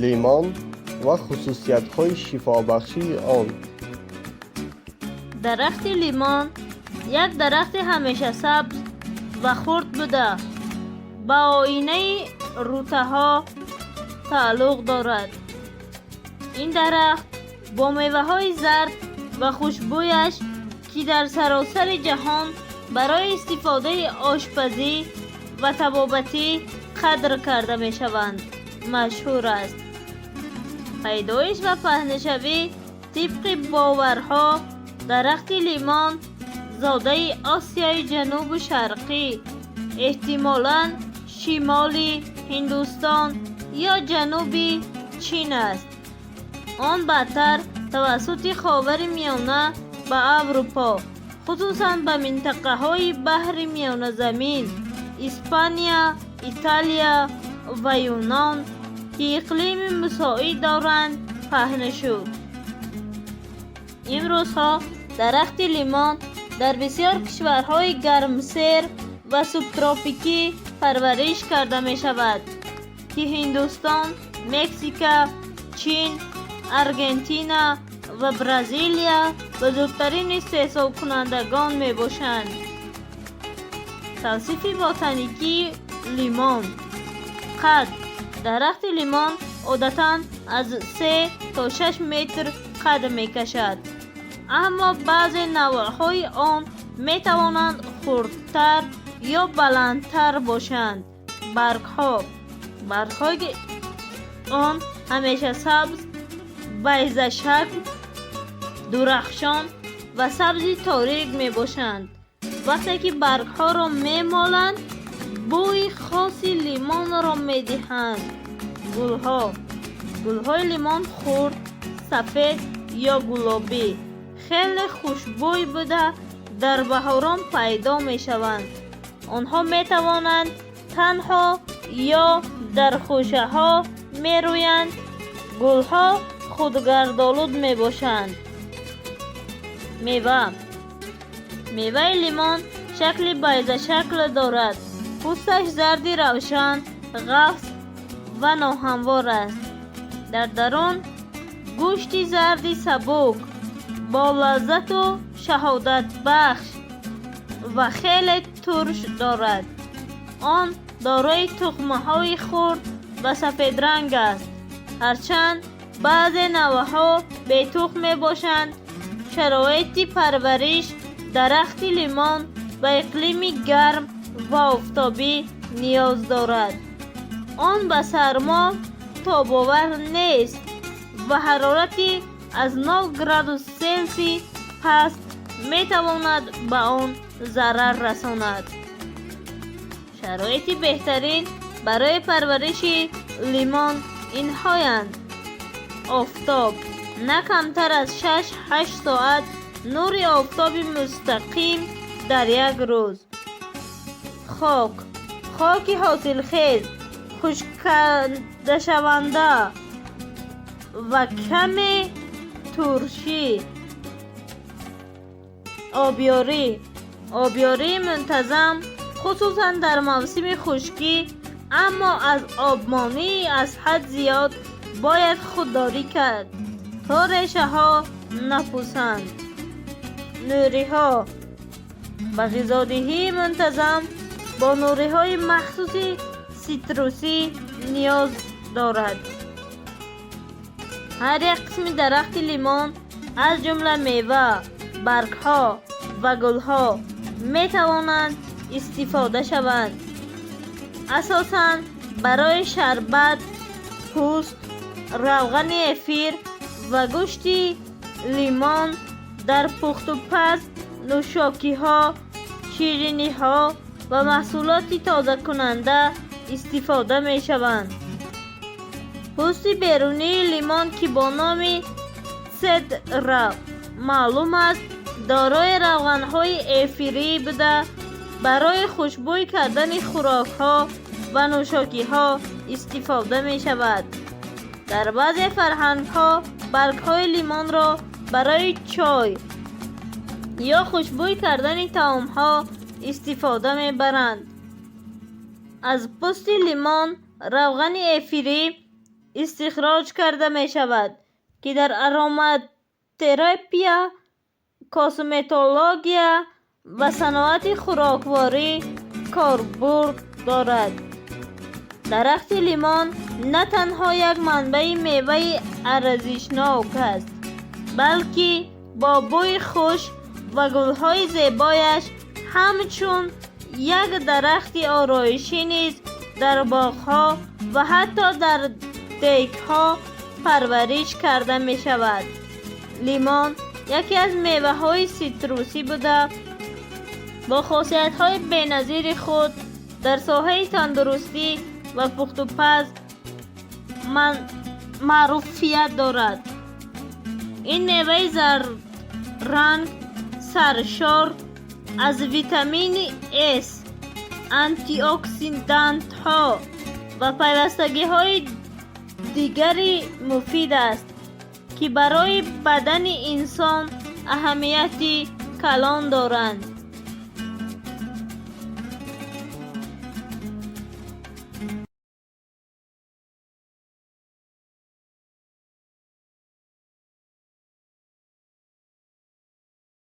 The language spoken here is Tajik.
Лимон ва хусусиятҳои шифобахшии он. Дарахти лимон як дарахти ҳамешасабз ва хурд буда, ба оинаи рутаҳо тааллуқ дорад. Ин дарахт бо меваҳои зард ва хушбӯяш, ки дар саросари ҷаҳон барои истифодаи ошпазӣ ва табобатӣ қадр карда мешаванд, машҳур аст. Пайдоиш ва паҳншавӣ. Тибқи боварҳо, дарахти лимон зодаи Осиёи Ҷанубу Шарқӣ, эҳтимолан шимоли Ҳиндустон ё ҷануби Чин аст. Он баъдтар тавассути Ховари Миёна ба Аврупо, хусусан ба минтақаҳои баҳри Миёназамин, Испания, Италия ва Юнон, ки иқлими мусоид доранд, паҳн шуд. Имрӯзҳо дарахти лимон дар бисёр кишварҳои гармсер ва субтропикӣ парвариш карда мешавад, ки Ҳиндустон, Мексика, Чин, Аргентина ва Бразилия бузургтарин истеҳсолкунандагон мебошанд. Тавсифи ботаникии лимон. Қад. Дарахти лимон одатан аз 3 то 6 метр қад мекашад, аммо баъзе навъҳои он метавонанд хурдтар ё баландтар бошанд. Баргҳо. Баргҳои он ҳамеша сабз, байзашакл, дурахшон ва сабзи торик мебошанд. Вақте ки баргҳоро мемоланд, бӯи хоси лимонро медиҳанд. Гулҳо. Гулҳои лимон хурд, сафед ё гулобӣ, хеле хушбӯй буда, дар баҳорон пайдо мешаванд. Онҳо метавонанд танҳо ё дар хӯшаҳо мерӯянд. Гулҳо худгардолуд мебошанд. Мева. Меваи лимон шакли байзашакл дорад. Пӯсташ зарди равшан, ғафз ва ноҳамвор аст. Дар дарун гӯшти зарди сабук, бо лаззату шаҳодатбахш ва хеле турш дорад. Он дорои тухмаҳои хурд ва сафедранг аст, ҳарчанд баъзе навъҳо бетухм мебошанд. Шароити парвариш. Дарахти лимон ба иқлими гарм ва офтобӣ ниёз дорад. Он ба сармо тобовар нест ва ҳарорати аз 0 градус Селсий паст метавонад ба он зарар расонад. Шароити беҳтарин барои парвариши лимон инҳоянд: офтоб, на камтар аз 6-8 соат нури офтоби мустақим дар як рӯз. Хок. Хоки ҳосилхез, хушккардашаванда ва каме туршӣ. Обёрӣ. Обёрии мунтазам, хусусан дар мавсими хушкӣ, аммо аз обмонии аз ҳад зиёд бояд худдорӣ кард, то решаҳо напусанд. Нуриҳо. Ба ғизодиҳии мунтазам бо нуриҳои махсуси ситрусӣ ниёз дорад. Ҳар як қисми дарахти лимон, аз ҷумла мева, баргҳо ва гулҳо, метавонанд истифода шаванд, асосан барои шарбат, пӯст, равғани эфир ва гӯшти лимон дар пухтупаз, нӯшокиҳо, шириниҳо ва маҳсулоти тозакунанда истифода мешаванд. Пӯсти берунии лимон, ки бо номи цедра маълум аст, дорои равғанҳои эфирӣ буда, барои хушбӯй кардани хӯрокҳо ва нӯшокиҳо истифода мешавад. Дар баъзе фарҳангҳо баргҳои лимонро барои чой ё хушбӯй кардани таомҳо истифода мебаранд. Аз пӯсти лимон равғани эфирӣ истихроҷ карда мешавад, ки дар ароматерапия, косметология ва саноати хӯрокворӣ корбурд дорад. Дарахти лимон на танҳо як манбаи меваи арзишнок аст, балки бо бӯи хуш ва гулҳои зебояш ҳамчун як дарахти ороишӣ низ дар боғҳо ва ҳатто дар дегҳо парвариш карда мешавад. Лимон яке аз меваҳои ситрусӣ буда, бо хосиятҳои беназири худ дар соҳаи тандурустӣ ва пухтупаз маъруфият дорад. Ин меваи зардранг саршор аз витамини С, антиоксидантҳо ва пайвастагиҳои дигари муфид аст, ки барои бадани инсон аҳамияти калон доранд.